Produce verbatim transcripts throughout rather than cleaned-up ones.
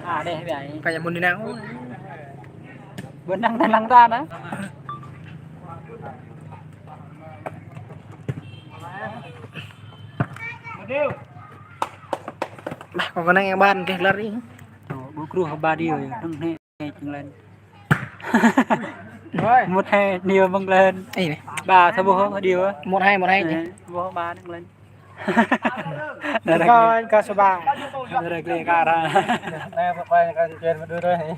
À, đây, đây. Phải mŭn đi nao. Bơ năng ta năng ta nă. Bah, kâo kơnang yang ban kơ lari. Tuh, bu kruh ba điều, năng ne. Hê, čang lĕn. Ơi. Một hai điều mong lĕn. Ê, này. Ba, sa boh điều. Một hai, một hai chứ. Hê, boh ba mong lĕn. Kâo, kâo sa ba. Nă ră glĕ kara. Nă, pơpă kâo čen mơdưr ơi.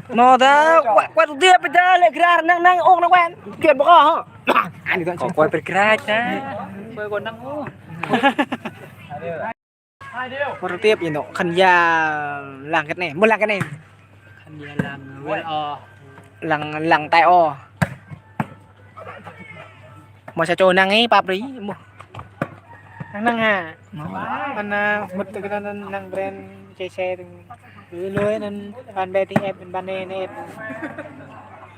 Nă ta, kuat, kuat tui dia pơjă lĕ grar năng, năng ôk năng kuat. Kian bơkơ hă. Ani tuan. Kâo kuat bergerak, čang. Kâo kuat năng ôk. Một tiếp gì nữa, khăn da lăng cái này, mua lăng cái này. Khăn da lăng wel o. Lăng, lăng tay o. Mua sa čô năng ấy, pap ri, mua. Năng năng hă? Mua. Ăn, à, một cái năng, năng brand chia sẻ từng lưới năng bạn bè tiếng F, bạn bè này.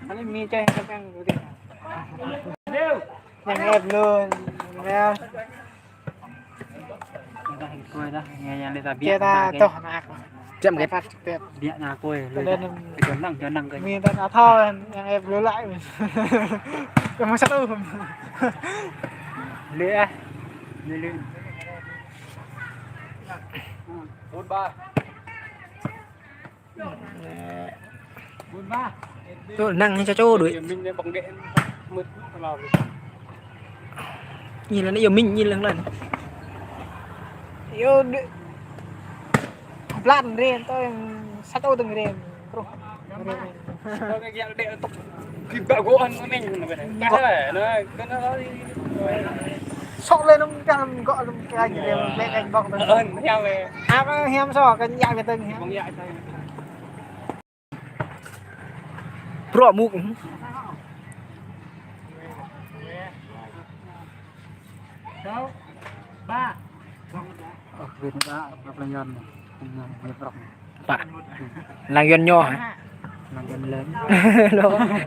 Anh mi chơi năng năng. Năng F luôn. Nă. Dah, kôi dah, nghe yang dia ta biak. Kita dah, tuh, nak. Jam ke? Phát trực tiếp. Biak na kôi, lui dah. Kơ năng, kơ năng kơ. Mi ta na thâo, yang ép lui lại. Kơ mơ̆ng sa tu. Lui ah. Lui, lui. Bốn ba. Tui năng hă čô đuaĭ. Ñu lăng anai yơh, ñu lăng lăng. Yơh đuaĭ. Blan rin, tui sa čô tơ̆ng rin. Kruh. Sok lĕ nŭm kah lăm gŏ lăm kah ñu lĕ lĕ kah bŏk tơ̆ng. Ơn, hiam lĕ. Apa hiam so, kơ ñu lĕ tơ̆ng hiam. Bruă mŭk. Sáu, ba. Ơ, wĭt mă, ơ, lăng Yuan. Lăng Yuan. Pă. Lăng Yuan ñu hă? Lăng Yuan lĕn.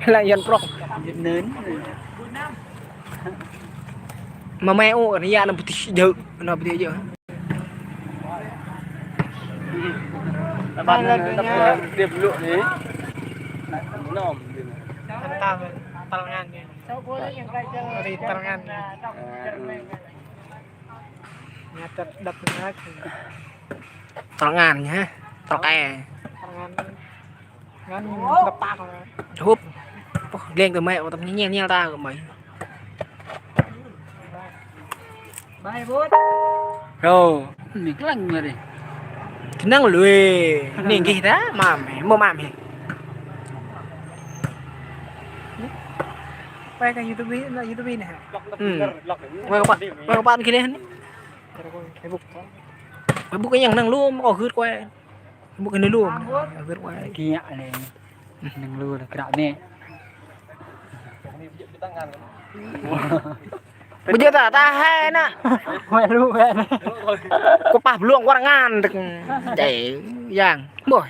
Lăng Yuan prŏk. Yuan nơn. Mă mai ô, anai yă anăm pơtih jơ̆, anăm pơtih jơ̆. Tơpă anai, tơpă anai, dia beluk ni. Nom. Antal, antal ngan ni. Ri antal ngan ni. Antal ngan hă? Antal kơ. Antal ngan. Ngăn đập tạc rồi. Húp. Pô, leng tơ mĕ, tơm ñel ñel ta kơ mĕ. Bai bút. Rô, mi klăng mă ri. Kơnang lui, ni gih ta, mam hă, mơ̆ mam hă. Bai kơ YouTube, na YouTube ni hă? Hm. Bai kơ pă, bai kơ pă kơ leh ni. Facebook. Facebook kơ yang năng lum, kơ gưt kơ. Buk anai lu. Gơ̆t wai. Kiă lĕ. Năng lu lĕ krăp mĕ. Bơjơ̆ ta, ta hai nă. Wai lu wai. Kơ pah blung war ngan dơ̆ng. Jai yang. Bôi.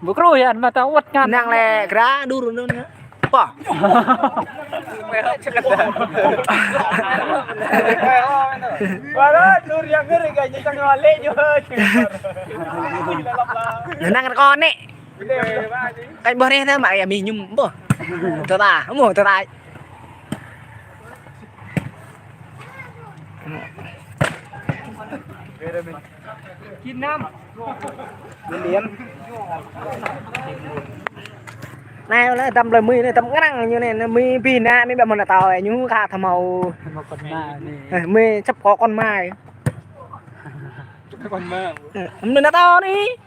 Bơ kru ya, mă ta wơ̆t ngan. Năng lĕ gra dur nun. Pô. Năng kơ anai. Kañ boh anai ta mă ya mi ñum boh. Tơ ta, mơ̆ tơ ta. Chín năm. Anai lĕ tăm plơi Mi anai, tăm ngrăng ñu anai, Mi pi nă, Mi ƀă mơ̆n tao ñu ka tơmâo. Tơmâo kon ma anai. Ơ, Mi čăp kơ kon ma. Kon ma. Ơ, mơ̆n tao anai.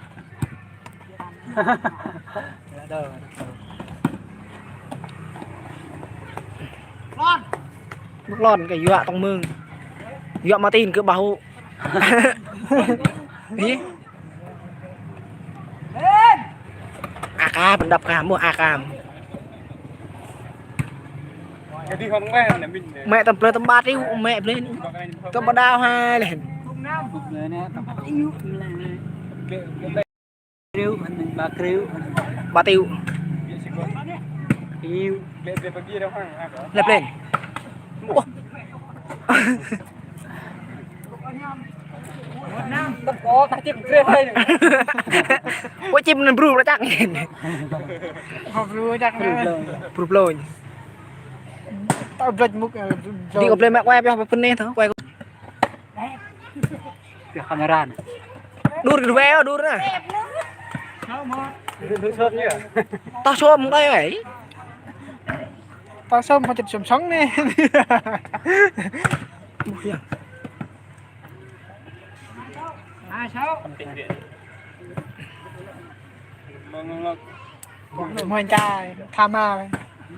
Lon kơ yua tŏng mơ̆ng. Yua Martin kơ ƀahu. Hĭ. Aka, pơđăp ka, mơ̆ aka. Mĕ tăm plơi tăm ba triu, mĕ plơi. Tăm ba đao hai lĕ. Kriu, ba kriu. Ba triu. Kriu. Lĕ plơi. Ôh. Ơ, ta chim krê hơi. Ơ, chim anŭn bru ra čăk. Ơ, bru čăk anai. Bru blơi. Ta blơi mŭk, ơ, bru blơi. Đi kơ blơi mă quay pioh pơ anai thâo, quay. Pioh kamera anai. Dur kơ dua, dur anai. Tơl sôm đơi ai. Tơl sôm pơčet sôm song anai. Ơ, yơh. Mơ̆n čar, tha ma,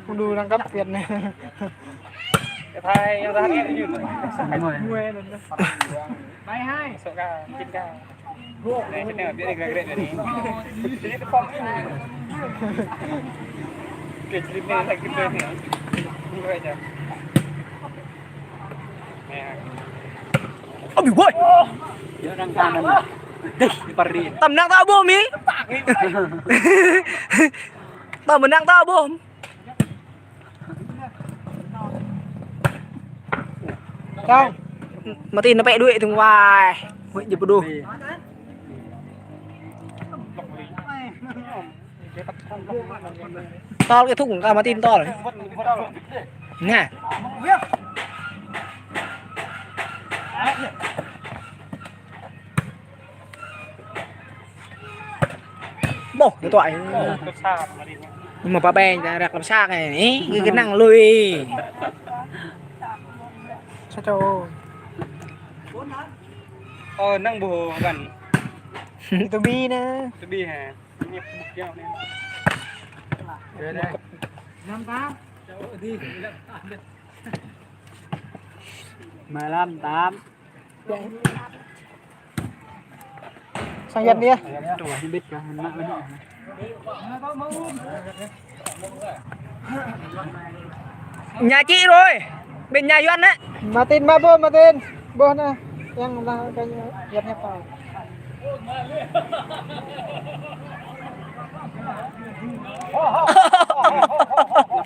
phung đu đang găp Việt anai. Cái thai, yang thai ini. Mui. Mui anŭn. Bài hai. Số K, chín K. Này, cái này là biết anh là cái này. Cái này cái phòng này. Cái clip này là clip này. Không phải chả. Ơ, ƀu ơi. Yơh, đang tan anŭn. Dih, đi pari. Tăm năng ta ƀuh mi. Tăm năng ta ƀuh. Tăm. Mă tin nao pĕ đuaĭ tơ̆ng wai. Huĭ jơ̆ pơđuh. Tơl kơ thŭng ta mă tin tơl. Anai. Ƀôh, ñu tuai. Mă pă ƀĕng, ta răk lăm sak anai. Ih, kơ kơnăng lui. Sa čô. Ơ, năng ƀôh găn. Tơbi anai. Tơbi hă? Năm tám. Mười lăm tám. Sang Yuan đi. Nhà chị rồi. Bên nhà Yuan đấy. Martin, mă ƀôh, Martin. Ƀôh anai. Yang lah kayaknya Yuan nhập vào.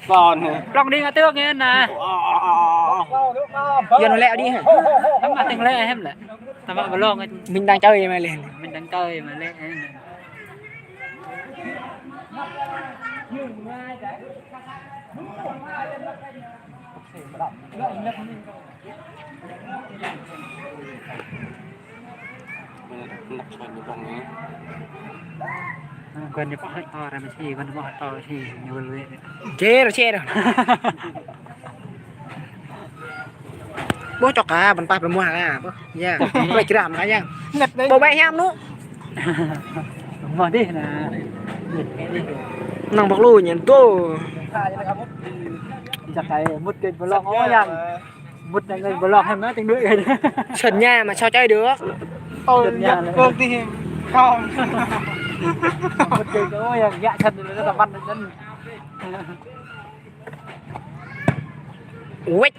Con. Plŏng đi ngă tơ̆k anai. Yuan lĕ đi hă? Tăm mă tơ̆ng lĕ hĕm lĕ. Tăm mă blŏng. Mình đang chơi mà lĕ. Mình đang chơi mà lĕ. Kuen ñu pơhai to ra mă si, kuen ñu pơhai to si, ñu wơl wĕ. Jer, jer. Ƀôh čŏk ka, bơ̆n pah pơmuah ka, ƀôh. Yơh, plơi jram ka yang. Ƀôh ƀĕ hiam nu. Mơ̆ dih anai. Năng băk lu ñen tô. Čăk ai mŭt kơ blŏng ôh yang. Mŭt năng kơ blŏng hĕm anai tơ̆ng đuaĭ kơ. Sân nhà mà sao chơi được. Tôi Sân nhà nhập này. Cược thì không. Mŭt kơ ôh yang, yă sân anai tơ̆ păn anai. Uĕč.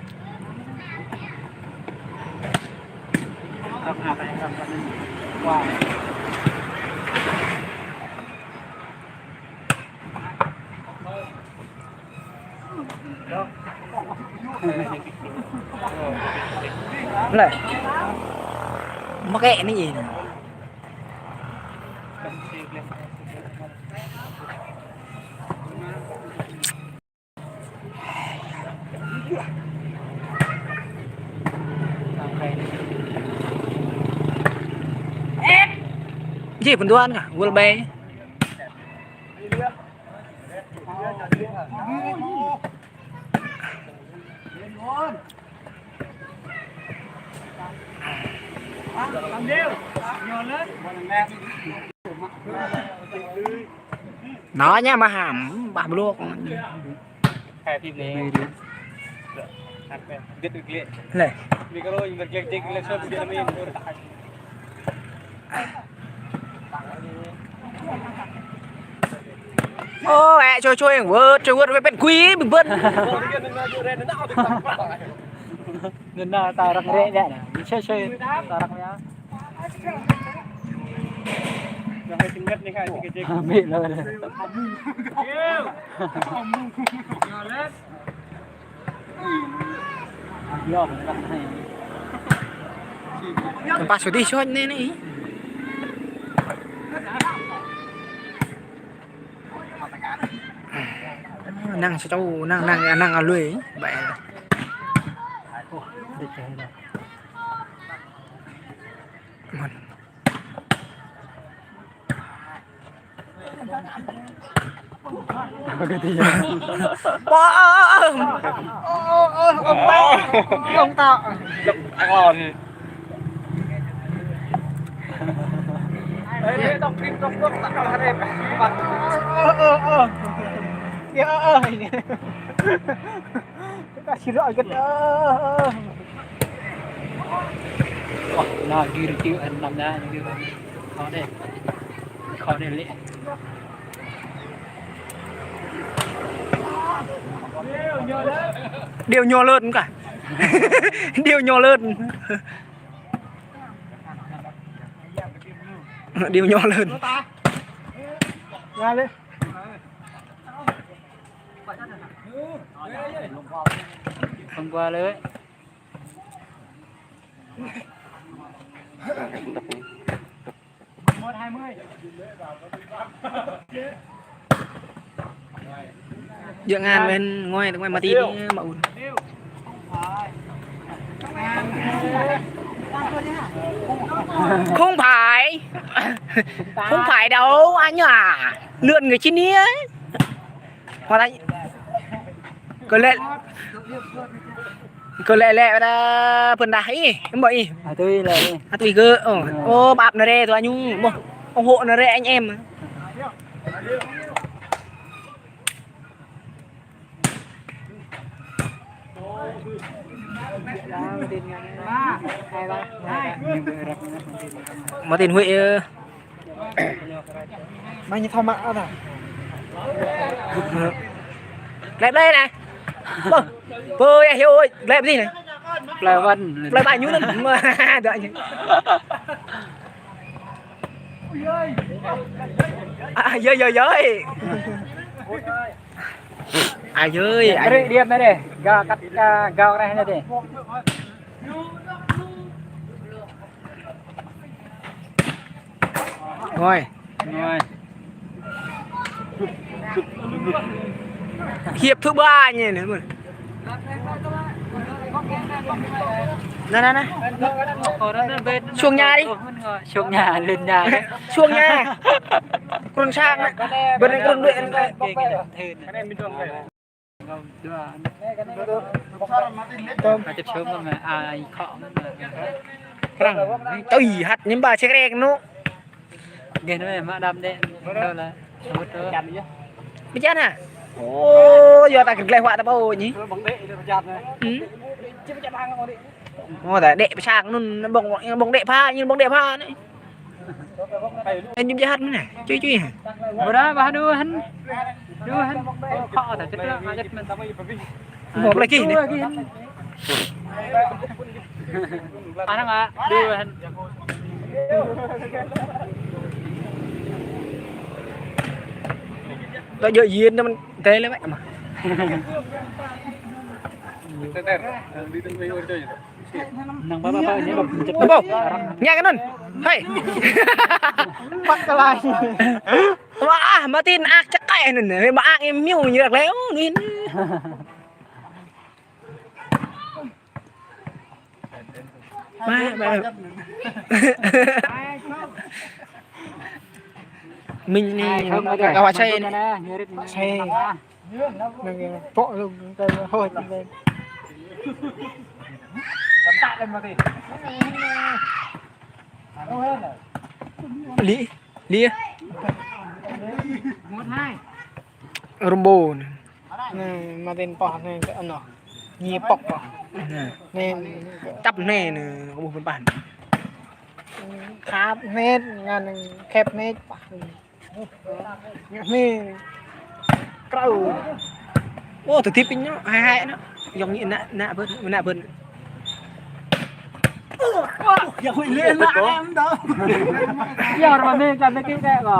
Lĕ. Mă kĕ anai. Ji pơduan kah, gol ƀai. Nó nhá, mà hàm, bà blok. Hai phim anai. Git git. Lĕ. Micro, git git, git git. Ô, ĕ, čôi čôi, wơ̆t, čôi wơ̆t, wơ̆t, pĕt kui, bưng bơ̆n. Ngân na ta răng rẽ đẽ nè, čôi čôi, ta răng rẽ. Ambil lah. Yo, Pas sudi soi ne ne. Năng sa čô, năng, năng, năng alui. Bai. Mơn. Ơ, ơ, ơ, ơ. Ơ, ơ, ơ, ơ, ơ, ơ, ơ. Lŏng tŏ. Lŏng tŏ. Ơ, ơ, ơ. Ơ, ơ, ơ. Ka sirŏ gĕt, ơ, ơ. Ơ, na gir tiu hăn năm na, gir hăn. Khó đê. Khó đê lĕ. Điêu nhô lợn cả. Điêu nhô lợn. Điêu nhô lợn. Ra đi. Hôm qua đấy. Dưi ngăn bên ngoài, ngoài mà tí đi, mà ùn. Không phải. Không phải đâu, anh à. Lượn người chín ấy. Hoa Thái. Kơ lĕ, kơ lĕ lĕ ƀă đa pơdah ih, em ƀơi ih. À, tui lĕ ih. À, tui kơ, ơ. Ơ. Ơ, bap nă rê tui ñu, ƀôh. Ủng hộ nă rê anh em. Martin Huệ, ơ. Mai ñu thâo mă ôh ta. Glĕp lĕ anai. Bơ. Bơ, ya, hiu ơi, glĕp dih anai. Plei Vân. Plei Vân ñu anŭn. Dŏ ñu. À, yơi, yơi, yơi. À, yơi, à, beri yơi. Dia meri. Gao kăt, gao, gao reh anai dih. Rồi. Rồi. Hiệp thứ ba nhỉ, này. Nè, nè, nè. Xuống nhà đi. Xuống nhà, lên nhà đấy. Xuống nhà. Kron sang đấy. Bên này kron đuổi. Krăng. Tui hăt ñu ba ček rek nu. Geh nu mă đam đe. Đâu là. Bơjan hă? Ô, yua ta kơ gleh huă ta pô ñu. Hm. Ô, ta đe pơsang nun ƀong, ƀong đe pha, ñu ƀong đe pha anai. Ơ, ñu jahat mơ̆n anai. Čui, čui hă? Bơră bah đu hăn. Đu hăn. Khŏ ta čet lă, čet mơ̆n. Một lagi anai. Đu lagi hăn. Anai ngă, đu hăn. Đa jơ̆ yin anai mơ̆n, tê lĕ mă. Tê, tê. Năng ba, ba, ba, ñu ƀơ̆ng čet. Ơ, ƀôh. Ngă kơ anŭn. Hai. Păk kơ lai. Wah, Martin ak čơkă anŭn. Ba ak ñu miu ñu răk lĕ. Ơ, anŭn. Ba, ba. Minh anai, kơ wa sai. Sai. Năng pŏk lu kơ hôi. Li, li. Rumbu anai. Anai, Martin pŏk anai kơ anŭn. Ñu pŏk pŏk. Anai. Anai. Čăp anai anai, kơ ƀuh pơ̆n pah. Khăp mĕt, ngăn khĕp mĕt pah. Anai. Krao. Ô, tơdip ñu, hai hai anŭn. Yŏng ñu nă, nă bơ̆n, nă bơ̆n. Yua rơma mĕ kơ mĕ kơ kơ kơ.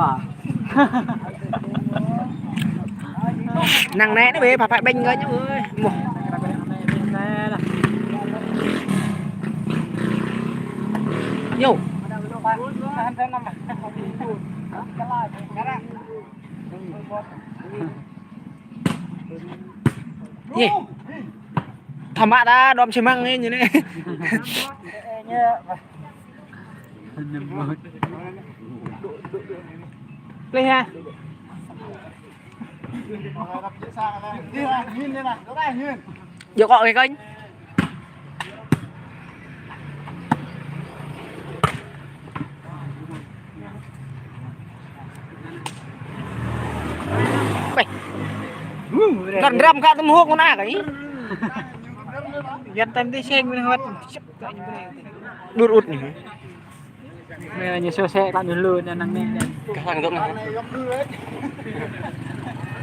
Năng anai anai bĕ, pha pha ƀañ kơ ñu ơi. Mơ̆. Yo. Yê. Thâo mă ta đom xi măng anai ñu anai. Plih ha. Djơ̆ kŏ kơ kơnh. Weh. Găn răm kă tơm hôk kơ ană kơ ih. Yan tăm tơseng mơ̆n hŏt. Đur ŭt anai. Anai ñu sô sĕ kơ ñu lu anai năng anai. Kah lăng dŏng.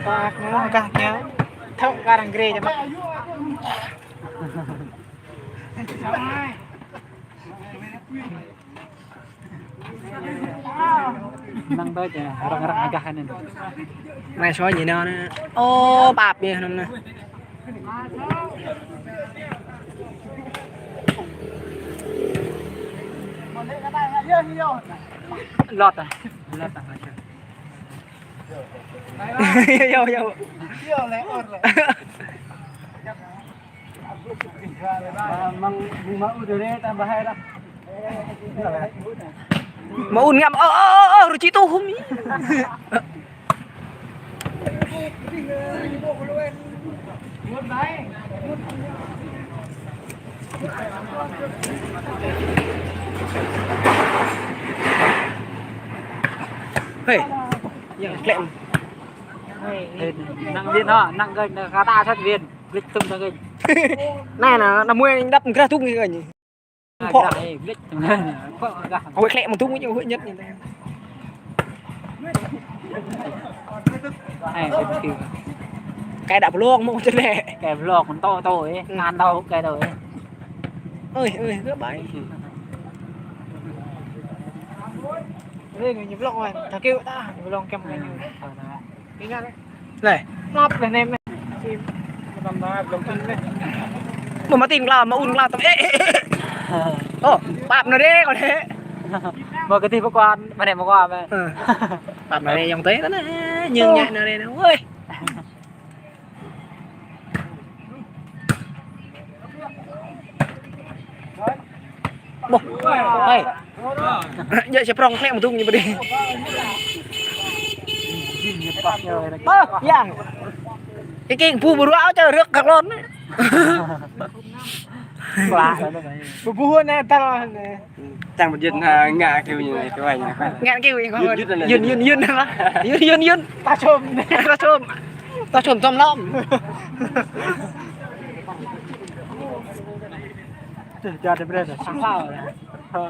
Kah ñu, kah ñu. Thâo kơ arăng grê čơmă. Năng tơl čơ, răng răng agah anai. Anai soi ñu anai. Ô, pap ñu anŭn anai. Lŏt ah. Lŏt ah. Yo, yo. Măng, măng mă ŭ dơ̆ rê, tambah hai lah. Mă ŭn ngăm, ơ, ơ, ơ, ơ, rơči tuh hum. Hei. Yang klem. Năng Việt hả? Năng kơ, năng kơ ta sat Việt. Lịch tung năng kơ. Anai, anai, anai, muai đăp grah tung kơ ñu. Pŏk. Huĭ klĕ mơ̆ng tŭ ñu huĭ ñĕt ñu. Ai, cái kia. Cái đã vlog mơ̆ čơlĕ. Cái vlog mơ̆n to to ê. Ừ. Ăn đâu cái đâu ê. Ơi, ơi, rất bài. Ê, người vlog rồi, thằng kia ta, vlog kem cái ñu. Ingat. Leh. Map leh nem. Sim. Mă mă tin kla, mă ŭn kla tăm. Ê, ê, ê. Ô, pap anai đê kơ đê. Mă kơ tih pơkuan, mă nem pơkuan mă. Pap anai đê yŏng tơi tơnă. Ñu ngă anai đê. Wơi. Boh. Hai. Djơ̆ si prong klĕ mơ̆ng tŭ ñu pơđĭ. Ơ, yang. Cái kia bu bru ao čơ rơ̆k kơ lŏn. Bơbuh anai tal anai. Čang pơjing ha ngă kơ ñu anai, kơ ñu anai. Ngă kơ ñu anai. Yun, yun, yun, yun, yun, yun. Ta čôm. Ta čôm. Ta čôm tơm lăm. Tuh, čan đe brơi.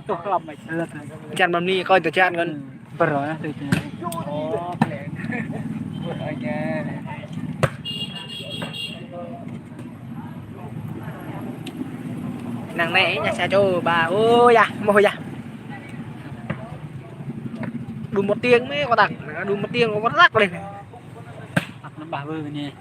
Tuh, lăm mă. Čan mă ni kơ tơ čan kơ. Bơr ah, tơ čan. Năng anai ñu sa čô ba. Ô, yah, mơ̆ yah. Đu một tiếng mơ̆ kơ tăk, đu một tiếng kơ tăk leh. Tăk năm ba bơ anai.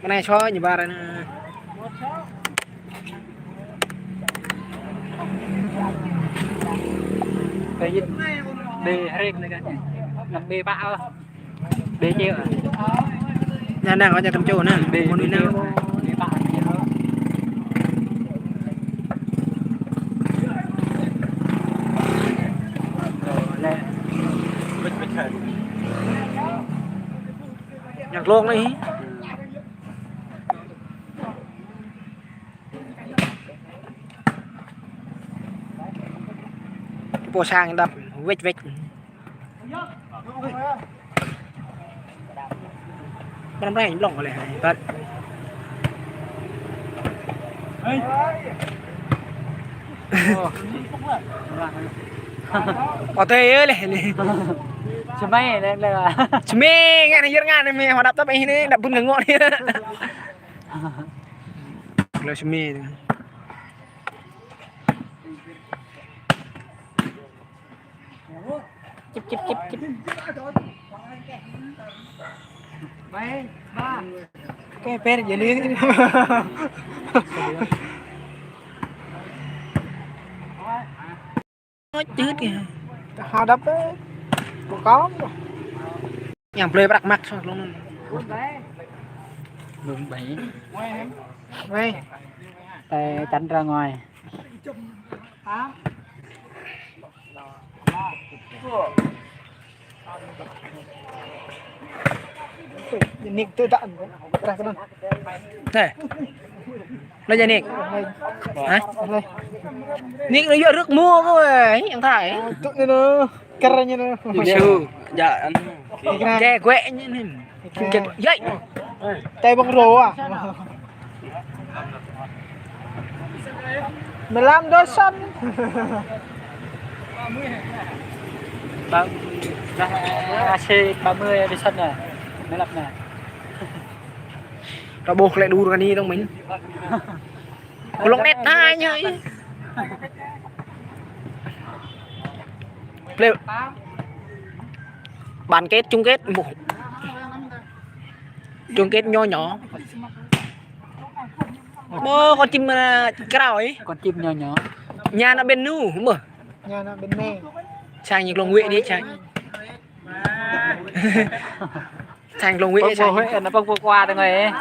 Mơ̆ anai soi ñu ƀar anai. Bê hrêk anai kơ. Năm bê pă. Bê čê. Anai năng kơ ñu tăm čô anai. Bê, mơ̆ anai bê năng. Bê pă. Leh. Ñu glông anai. Pô sang đăp wĕč wĕč. Bram bram blong kơ leh. Băt. Ô. Ô tê ơi leh anai. Čơmai leh leh. Čơmai ngă anai yơr ngă anai mơ̆ hơdăp tơp anai đăp bun ngă ngŏ anai. Leh čơmai. Čip, čip, čip, čip. Kơ pơr jơlan. Nói chứ kìa. Hao đập ấy. Có có. Nhằm play brak mak sao luôn. Luôn bảy. Đây. Tay chắn ra ngoài. Nik tơ đạn. Terus, terus. Nè. Nó giờ Nik. Hả? Nik nó giờ rước mua kơ, yang thải. Tụi nó, kơ nó. Sư. Dạ, anh. Kơ quẹ như thế. Kơ, dạy. Tay bông rổ à? Mười lăm đô sân. Ba, dah asih ba mươi đô sân nè. Mười lăm nè. Ră ƀôh klĕ đur kơ anai dong mĭn. Kơ lông net hai nhá. Play. Bán kết, chung kết. Chung kết nho nhỏ. Bơ, con chim, à, krao ấy. Con chim nho nhỏ. Nhà nó bên nu, bơ. Nhà nó bên mẹ. Sang những lông quê đi, sang. Sang lông quê, sang. Bơ, bơ, nó bơ, bơ qua từng ngày ấy.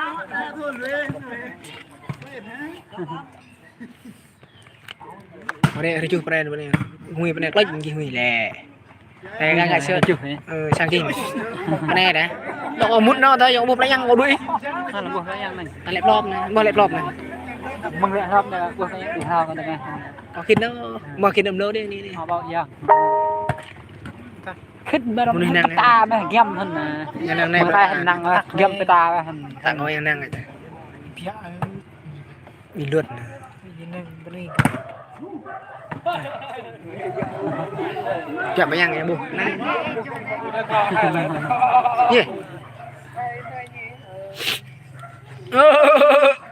Ore, rơjuh pren bơnê. Hui pren klek, gih hui lĕ. Ê, gak, gak sơ. Rơjuh, ê. Ơ, sang gih. Pren dah. Dŏ mŭt nô tơ, yŏng ƀuh pơlai yang kơ đuaĭ. Hă, ƀuh pơlai yang anai. Tơlơi plop anai, ƀuh tơlơi plop anai. Mơ̆ng tơlơi plop anai, ƀuh pơlai yang ƀuh hao kơ anai. Có khit nô, ƀuh khit nô mlô dih, anai, anai. Hao ƀâo yang. Khit ƀơi rŏng pơta mơ̆ giăm hăn anai. Yang năng anai. Mơ̆ng tai hăn năng, giăm pơta hăn. Tang ngơi yang năng anai. Biă, ơ. Ih, luăt. Chả bao yang ya, Bu. Ye.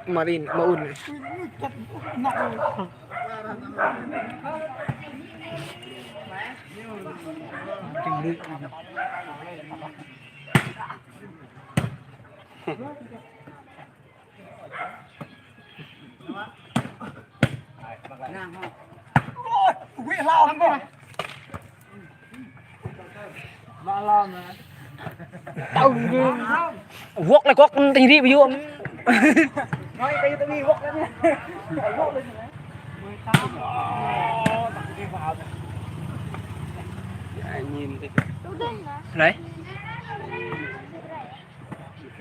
Marin, maun. Wok lĕ gŏk tơring rĭ ƀu yua. Đấy.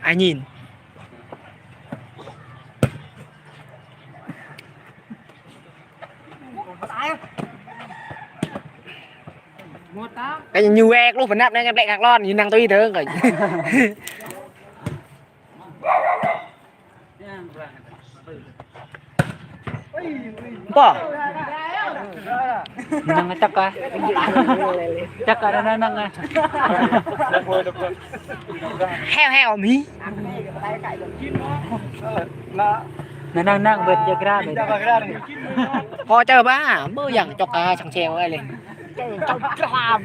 Ai nhìn. Cái ñu wek lu bơnăp anai, kơ plek kăk lon, ñu năng tui tơ kơ. Pô. Năng chắc à. Chắc à, năng, năng à. Heo heo mi. Năng, năng, năng, bơ̆t jagra, bơ̆t. Kơ čơ ba, bơ yang čŏk ka sang seo ai lĕ. Čŏk kram.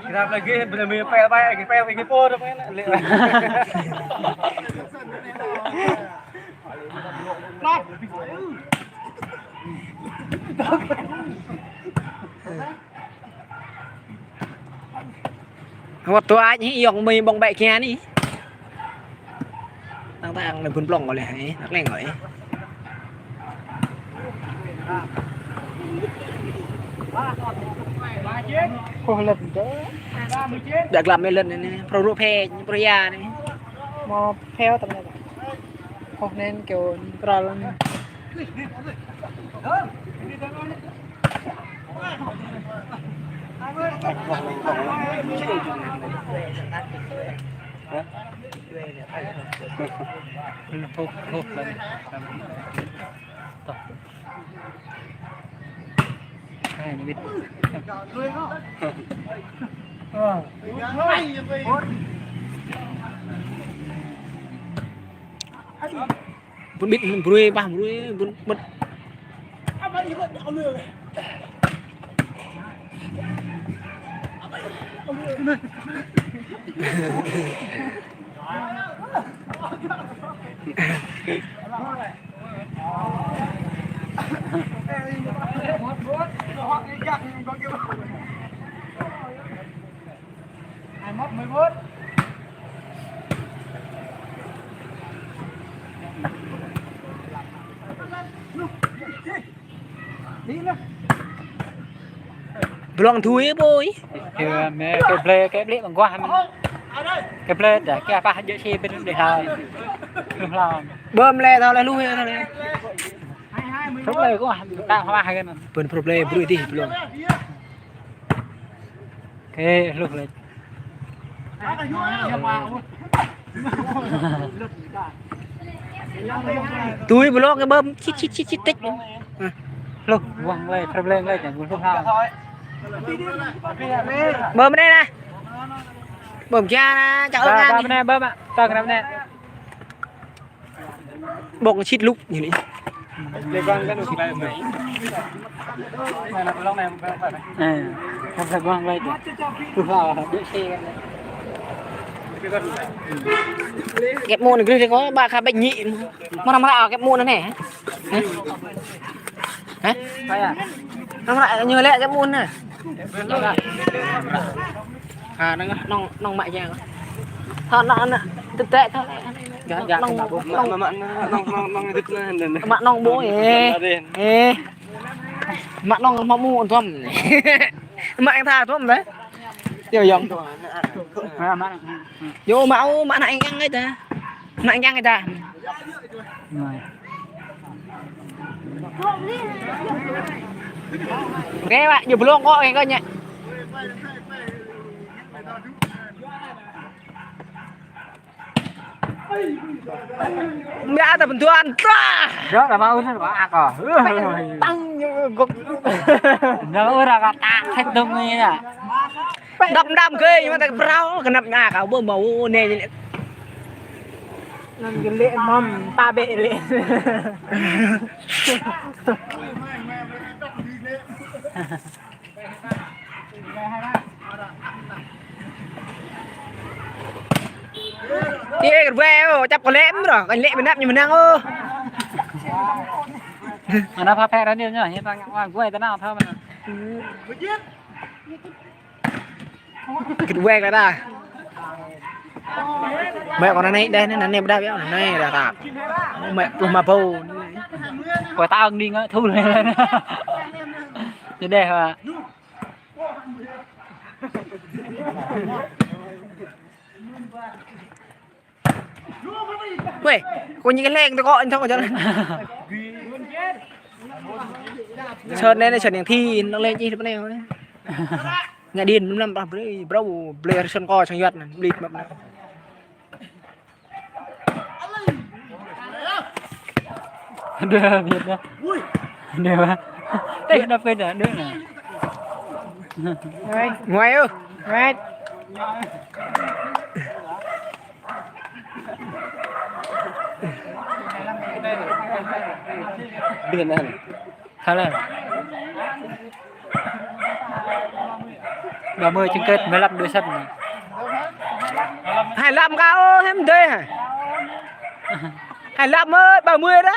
Grab lagi, belum pel, pel, lagi pel, lagi pel. Hơt tuai hĭ yŏng mơi ƀơ̆ng ƀĕ kia anai. Tăng tăng anai bun plŏng kơ lĕ hĭ, năk leng kơ lĕ. Ôh, lĕ tơ. Dah glăm mơi lĕ anai, pro rup he, pro ya anai. Mă pheo tăm anai. Ôh, anŭn kơ kral anai. Hai, ñu ƀĭt. Ơ. Bun bĭt brui, pah brui, bun bĭt. Blŏng tui ƀơi. Kơ mĕ, kơ blĕ, kơ blĕ mơguah mĕ. Kơ blĕ dah, kơ apa hă jĕ si bĭt đih hla. Lu hla. Bơm lĕ thâo lĕ lu hă thâo lĕ. Thâo lĕ kơ ta hla hă kơ anŭn. Bơm blĕ brui dih blŏng. Kơ lu lĕ. Tui blŏng kơ bơm čit čit čit čit tĕk. Lu, wang lĕ, problem lĕ, jangan lu ha. Bơm anai nă. Bơm kiăng nă, čang ba, ôh ba, ngan. Bơm anai, bơm, bơm, tơng anai. Ƀong sĭt lŭk ñu anai. Ơ, kăm sa guang wai tu. Tu ha, dŏ se. Kĕp mŭn anai gơ̆ dih kâo, ba kha ƀĕ ñi. Mơ̆ anăm ră kĕp mŭn anai. Hă? Hă? Anăm ră ñu lĕ kĕp mŭn anai. Ha, nong, nong, nong mă yang. Tha nă, nă, tơtĕ tha. Gah, gah, nong, mă, mă, nong, mă, nong, nong, nong, nong, nong, nong, mă nong ƀu, ơ. Ơ. Mă nong mă mu tuăm. Mă yang tha tuăm tah. Yo, yong. Mă, mă. Yo, mă, ô, mă nă yang yang ai tah. Mă yang yang ai tah. Rồi. Ghê bă, ñu blŏng kơ, ghê kơ ñu. Mă ta pơtuan trah. Dŏ ta mă ŭn mă ak kơ. Tăng ñu gŏk. Dŏ ur ak ta thek dong ni ya. Đăm đăm kơ ñu mă ta prao, kơnăp ñu ak kơ ƀu mă ŭn anai. Anŭn kơ lĕ mơ̆m ta ƀĕ lĕ. Ê, kơ ƀe ô, čăp kơ lĕ mơ̆n rŏ, kơ lĕ mơnăp ñu mơnăng ô. Ană pha phe ra điêu ñu, hiĕ ta ngă wa guai ta nao thơ mơ̆n. Kơ ƀe kơ ta. Mĕ kơ anai đeh anai, anai ƀu đăp yơh, anai đa tap. Mĕ pluh ma bâu. Kơ ta ưng đi ngă thu lĕ. Ñu đeh hă. Weh, kơ ñu kơ leng tơ kơ anh thâo kơ jơlan. Sơn anai, anai Sơn yang thi, năng leng čih tơ pơ anai. Ngă điện mơ̆n lăm prah brơi, brâu, blĕ Sơn kơ sang yuat anŭn, blĕ mă anŭn. Đơ, mĕt đơ. Đơ ba. Tĕ đăp kơ đơ, đơ nă. Nguai. Nguai ơ. Nguai. Đơ nă. Halo. Ba mươi chung kết, mười lăm đuổi sân. Hai lăm kơ ô, hiam dơi hă? Hai lăm ơi, ba mươi đó.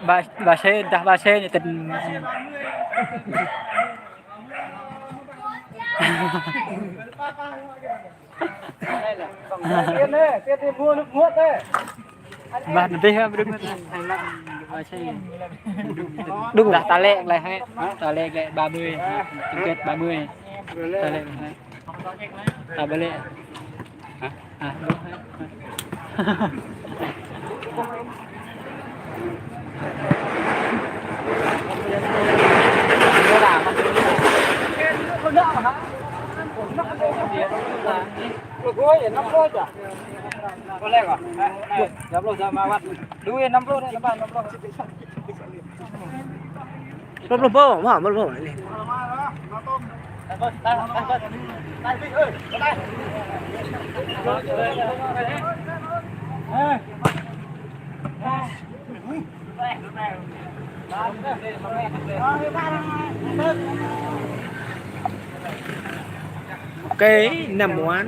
Ba, ba se, dah ba se ñu tin. Bah, nanti ha, bơdŭk nanti. Đúng. Dah ta lĕ lĕ hă? Ta lĕ lĕ ba mươi. Chung kết ba mươi. Ta lĕ lĕ hă? Ta ba lĕ. Hă? À, đúng hă? Pluh pluh bô, mă, pluh pluh bô. Cây năm muán.